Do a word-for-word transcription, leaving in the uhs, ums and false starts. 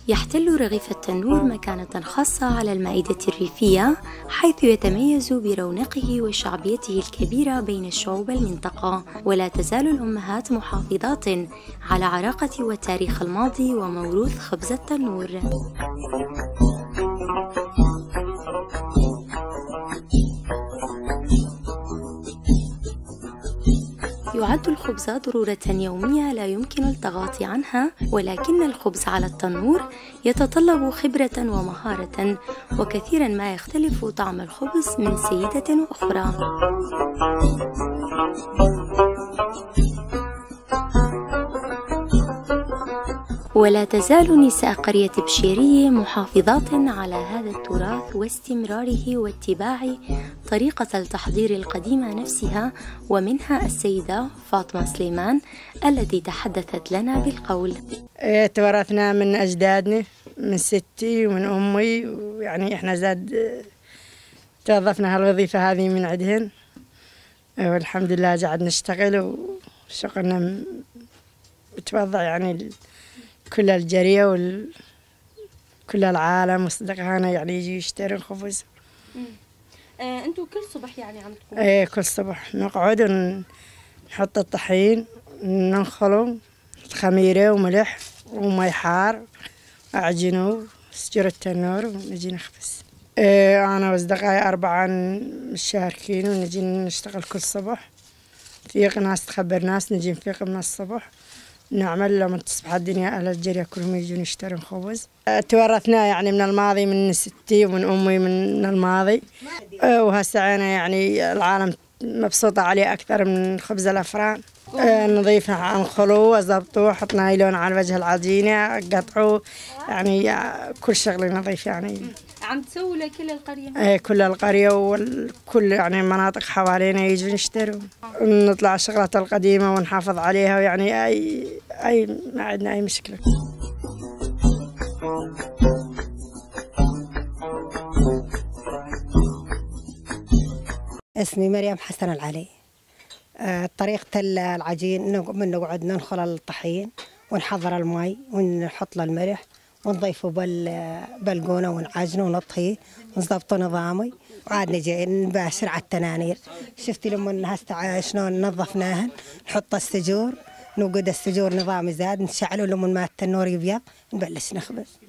يحتل رغيف التنور مكانة خاصة على المائدة الريفية، حيث يتميز برونقه وشعبيته الكبيرة بين شعوب المنطقة، ولا تزال الأمهات محافظات على عراقة وتاريخ الماضي وموروث خبز التنور. يعد الخبز ضرورة يومية لا يمكن التغاضي عنها، ولكن الخبز على التنور يتطلب خبرة ومهارة، وكثيرا ما يختلف طعم الخبز من سيدة أخرى. ولا تزال نساء قرية بشيرية محافظات على هذا التراث واستمراره واتباع طريقة التحضير القديمة نفسها، ومنها السيدة فاطمة سليمان التي تحدثت لنا بالقول. إيه، تورثنا من أجدادنا، من ستي ومن أمي، ويعني إحنا زاد، آه، توظفنا هالوظيفة هذه من عندهن. إيه، والحمد لله قاعد نشتغل وشغلنا م-، متوضع يعني ال-، كل الجرية وال-، كل العالم وصدقهانا يعني يجي يشتري الخبز. مم. آه، انتو كل صبح يعني عم تقوموا؟ ايه، كل صبح نقعد ون-، نحط الطحين، ننخله، خميرة وملح ومي حار، أعجنه، سجر التنور ونجي نخبز. ايه، أنا وأصدقائي أربعة مشاركين ونجي نشتغل كل صبح. نفيق ناس تخبر ناس، نجي نفيق من الصبح نعمل، لمن تصبح الدنيا أهل الجرية كلهم يجون يشترون خبز. تورثناه يعني من الماضي، من ستي ومن أمي من الماضي. آه، وهسه عينه يعني العالم مبسوطة عليه أكثر من خبز الأفران. آه، نضيفه عن خلو وزبطوه، حط نايلون على وجه العجينة، قطعوه، يعني، آه، كل شغلة نضيف يعني. عم تسووا لكل القرية؟ ايه، كل القرية وكل يعني مناطق حوالينا يجوا يشتروا. نطلع الشغلات القديمة ونحافظ عليها، ويعني أي، أي، ما عندنا أي مشكلة. اسمي مريم حسن العلي. آه، طريقة ال-، العجين، نق-، من نقعد ننخل الطحين ونحضر المي ونحط له الملح، ونضيفه بال-، بالقونة ونعجنه ونطهيه ونظبطه نظامي، وعاد نجي نباشر على التنانير. شفتي لمن هسه ع-، شلون نظفناهن؟ نحط السجور، نوقد السجور نظامي زاد، نشعله لمن ما التنور يبيض، نبلش نخبز.